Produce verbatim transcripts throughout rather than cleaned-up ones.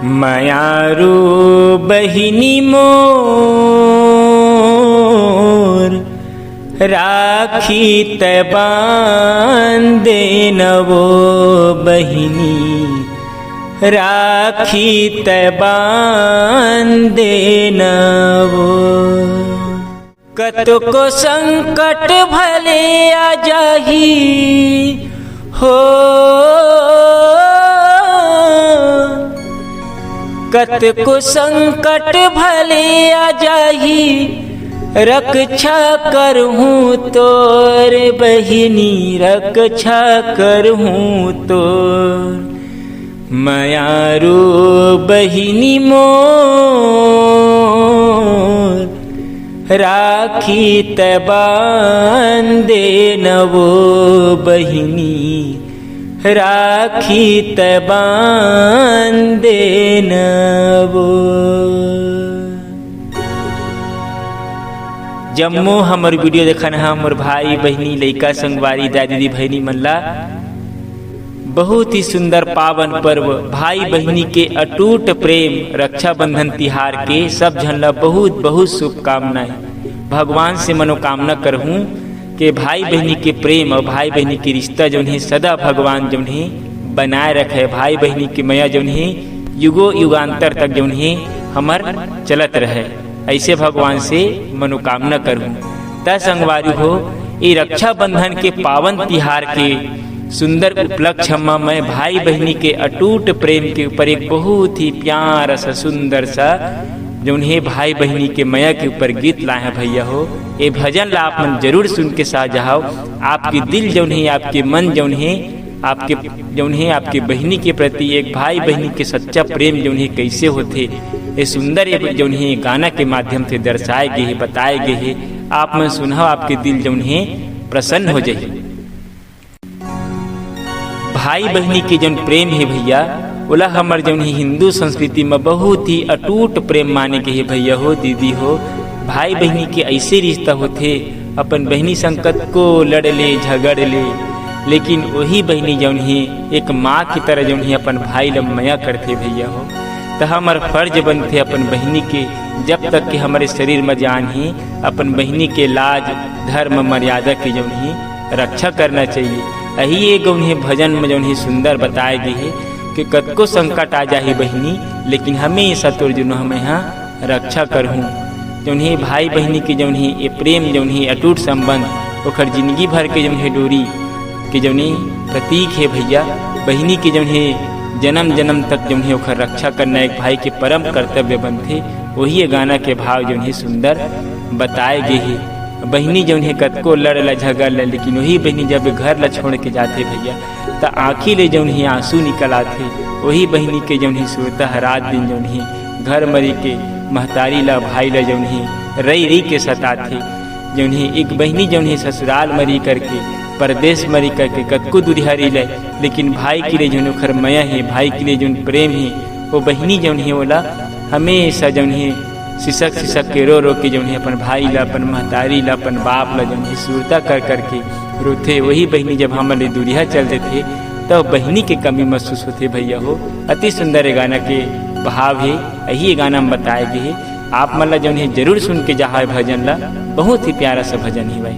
मयारू बहिनी मोर, राखी तै बांध देना वो बहिनी, राखी तै बांध देना वो। कतको संकट भले आ जाही हो, कतको संकट भले आ जाही, रक्षा करहूँ तोर बहिनी, रक्षा करहूँ तोर। मयारू बहिनी मोर, राखी तै बांध देना वो बहिनी, राखी तै बांध देना वो। जम्मो हमर video देखन हा, हमर भाई बहिनी, लइका संगवारी, दाई दीदी बहिनी मन ला बहुत ही सुंदर पावन पर्व भाई बहिनी के अटूट प्रेम रक्षाबंधन तिहार के सब झन ला बहुत बहुत शुभकामनाएं। भगवान से मनोकामना करहूँ के भाई बहिनी के प्रेम अउ भाई बहिनी के रिश्ता जौन हे सदा भगवान जौन हे बनाए रखे, भाई बहिनी के मया जौन हे युगो युगांतर तक जौन हे हमर चलत रहे। अइसे भगवान से मनोकामना करहूँ। त संगवारी हो, ए रक्षाबंधन के पावन तिहार के सुंदर उपलक्ष्य म मैं भाई बहिनी के अटूट प्रेम के ऊपर एक बहुत ही प्यारा सा सुंदर सा जौन हे भाई बहिनी के मया के ऊपर गीत लाए हैं भैया हो। ए भजन ला आप मन जरूर सुन के साथ जाहव। आपके दिल जौन हे, आपके मन जौन हे, आपके जौन हे आपके बहिनी के प्रति एक भाई बहिनी के सच्चा प्रेम जौन हे कइसे होथे, ए सुंदर ए जौन हे गाना के माध्यम से दर्शाए गे हे, बताए गे हे। आप मन सुनहव, आपके दिल जौन हे प्रसन्न हो जाही। भाई बहिनी के जौन प्रेम हे भैया, ओला हमर जौन हे हिंदू संस्कृति म बहुत ही अटूट प्रेम माने गे हे भैया हो, दीदी हो। भाई बहिनी के अइसे रिश्ता होथे, अपन बहिनी संग कतको लड़ ले, झगड़ ले, लेकिन वही बहिनी जौन हे एक माँ की तरह जौन हे अपन भाई ल मया करथे भैया हो। त हमर फर्ज बनथे अपन बहिनी के, जब तक कि हमरे शरीर म जान हे, अपन बहिनी के लाज, धर्म, मर्यादा के जौन हे रक्षा करना चाहिए। अही ए जौन हे भजन म जौन हे सुंदर बताए गे हे कि कतको संकट आ जाही बहिनी, लेकिन हमेशा तोर जौन हे मैं हा रक्षा करहूँ। जौन हे भाई बहिनी के जौन हे ए प्रेम, जौन हे अटूट संबंध, ओखर जिंदगी भर के जौन हे डोरी के जौन हे प्रतीक हे भैया। बहिनी के जौन हे जन्म जन्म तक जौन हे ओखर रक्षा करना एक भाई के परम कर्तव्य बनथे। वही ये गाना के भाव जौन हे सुंदर बताए गे हे। बहिनी जौन हे कतको लड़ ल झगड़ ल, लेकिन वही बहिनी जब घर ल छोड़ के जाथे भैया, त आँखी ले जौन हे आंसू निकल आथे। वही बहिनी के जौन हे सुरता ह रात दिन जौन हे घर मरी के महतारी ल, भाई ल जौन हे रई रई के सताथे। जौन हे एक बहिनी जौन हे ससुराल मरी करके, परदेस मरी करके कतको दुरिहा रही ले, लेकिन भाई के लिए जौन ओखर मया हे, भाई के लिए जौन प्रेम हे, वो बहिनी जौन हे ओला हमेशा जौन हे सिसक सिसक के रो रो के जौन हे अपन भाई ला, अपन महतारी ला, अपन बाप ला जौन हे सुरता कर कर के रोथे। वही बहिनी जब हमन ले दुरिहा चल देथे, तब बहिनी के कमी महसूस होथे भैया हो। अति सुंदर ये गाना के भाव हे, यही ये गाना में बताए गे हे। आप मन ला जौन हे जरूर सुन के जाहा ये भजन ला, बहुत ही प्यारा सा भजन हे भाई।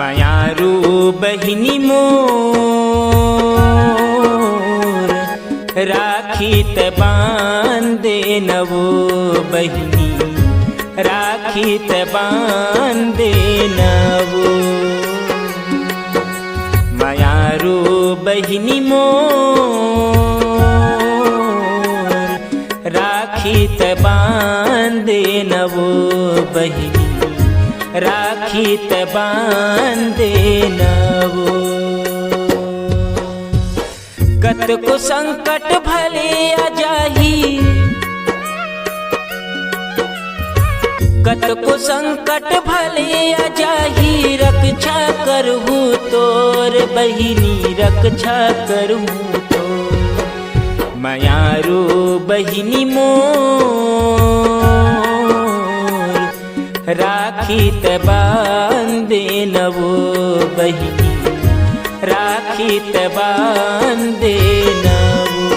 मयारू बहिनी मोर, राखी त बांध देना वो बहिनी, राखी त बांध देना वो। मयारू बहिनी मोर, राखी राखी तैं बांध दे न वो बहिनी, राखी तैं बांध दे न वो। कतको संकट भले आ जाही, कतको संकट भले आ जाही, रक्षा करहूँ तोर बहिनी, रक्षा करहूँ तोर। मयारू बहिनी मोर, राखी तैं बांध दे न वो बहिनी, राखी तैं बांध दे न वो।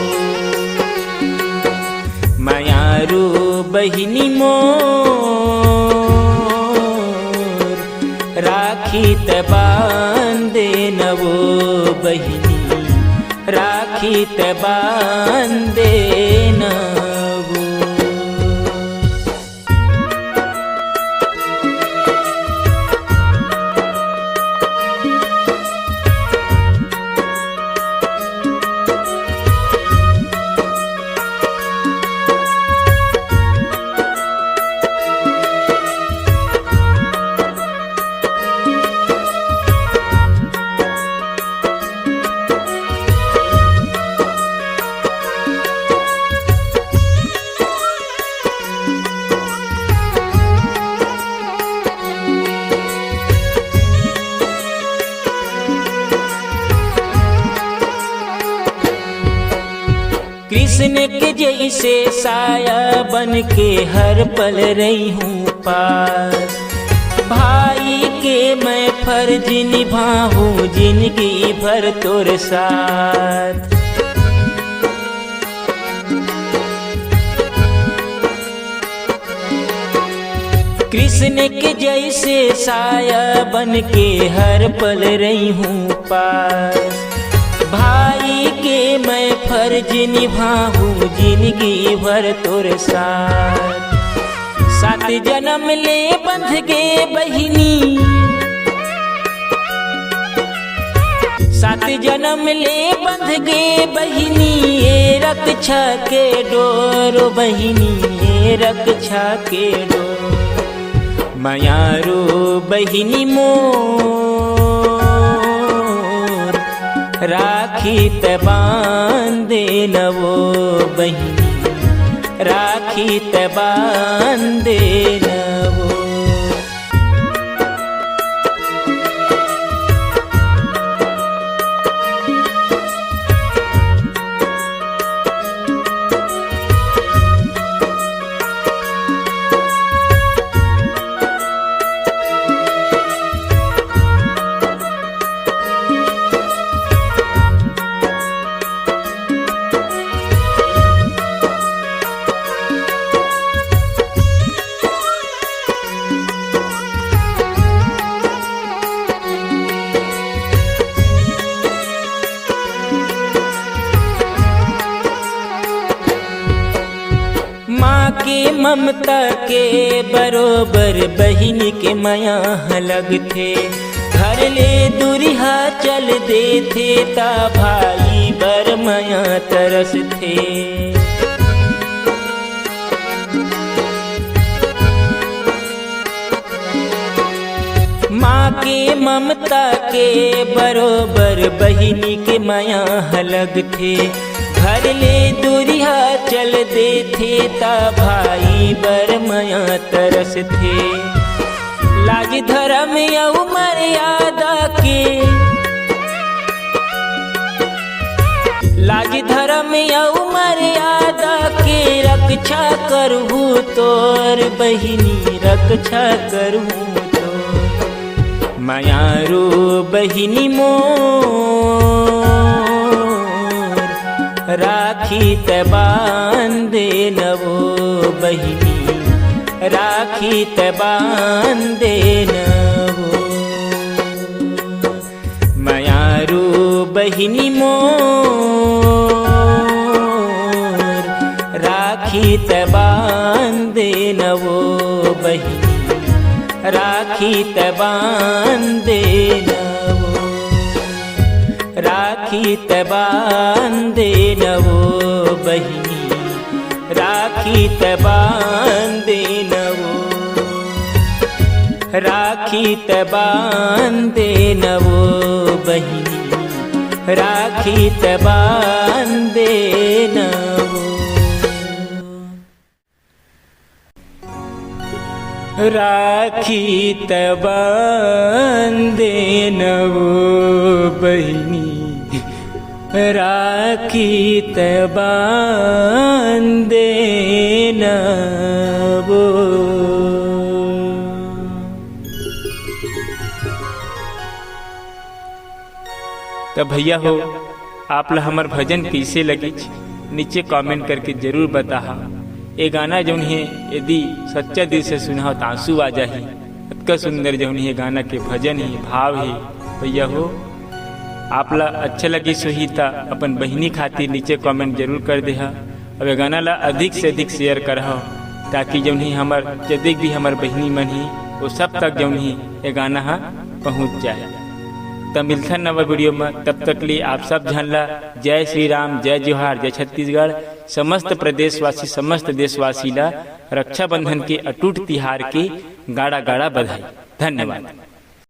मयारू बहिनी मोर, राखी तैं बांध दे न वो बहिनी, राखी तैं बांध दे न वो। कृष्ण के जइसे साया बन के हर पल रहिहूँ पास। भाई के मैं फर्ज निभाहूँ जिनगी भर तोर साथ। कृष्ण के जइसे साया बन के हर पल रहिहूँ पास। भाई के मैं फर्ज निभाहूँ जिनगी भर तोर साथ। सात जनम ले बंध गे बहिनी, सात जनम ले बंध गे बहिनी, ए रक्षा के डोर बहिनी, ए रक्षा के डोर। मयारू बहिनी मोर, राखी तैं बांध दे न वो बहिनी, राखी तैं बांध दे न वो। माँ के ममता के बरोबर बहिनी के मया ह लगथे। घर ले दूरिहा चल देथे, ता भाई बर मया तरसथे। माँ के ममता के बरोबर बहिनी के मया ह लगथे। घर ले दूरिहा चल देथे, ता भाई बर मया तरसथे। लाज धरम अउ मर्यादा के, लाज धरम अउ मर्यादा के रक्षा करहूँ तोर बहिनी, रक्षा करहूँ तोर। मयारू बहिनी मोर, राखी तैं बांध दे न वो बहिनी, राखी तैं बांध दे न वो। मयारू बहिनी मोर, राखी तैं बांध दे न वो बहिनी, राखी तैं बांध दे न वो, राखी तैं बांध दे न वो बहिनी, राखी त बांध देना वो, राखी त बांध देना वो बहिनी, राखी त बांध देना वो। राखी त बांध देना वो बहिनी, राखी त बांध देना वो। त भैया हो, आप ला हमर भजन कइसे लगिच, नीचे comment करके जरूर बताहा। ए गाना जौन हे, यदि सच्चा दिल से सुनहा त आंसू आ जाही। अतका सुंदर जौन हे गाना के भजन हे, भाव हे। भैया हो, आप ला अच्छा लगिस होही त अपन बहिनी खातिर नीचे comment जरूर कर देहा। अब ए गाना ला अधिक से अधिक share करहा, ताकि जौन हे हमर जतेक भी हमर बहिनी मन हे, वो सब तक जौन हे ए गाना ह पहुंच जाए। त मिलथन नवा video में, तब तक लिए आप सब झन ला जय श्री राम, जय जोहार, जय छत्तीसगढ़। समस्त प्रदेशवासी, समस्त देशवासी ला रक्षाबंधन के अटूट तिहार के गाड़ा गाड़ा बधाई। धन्यवाद।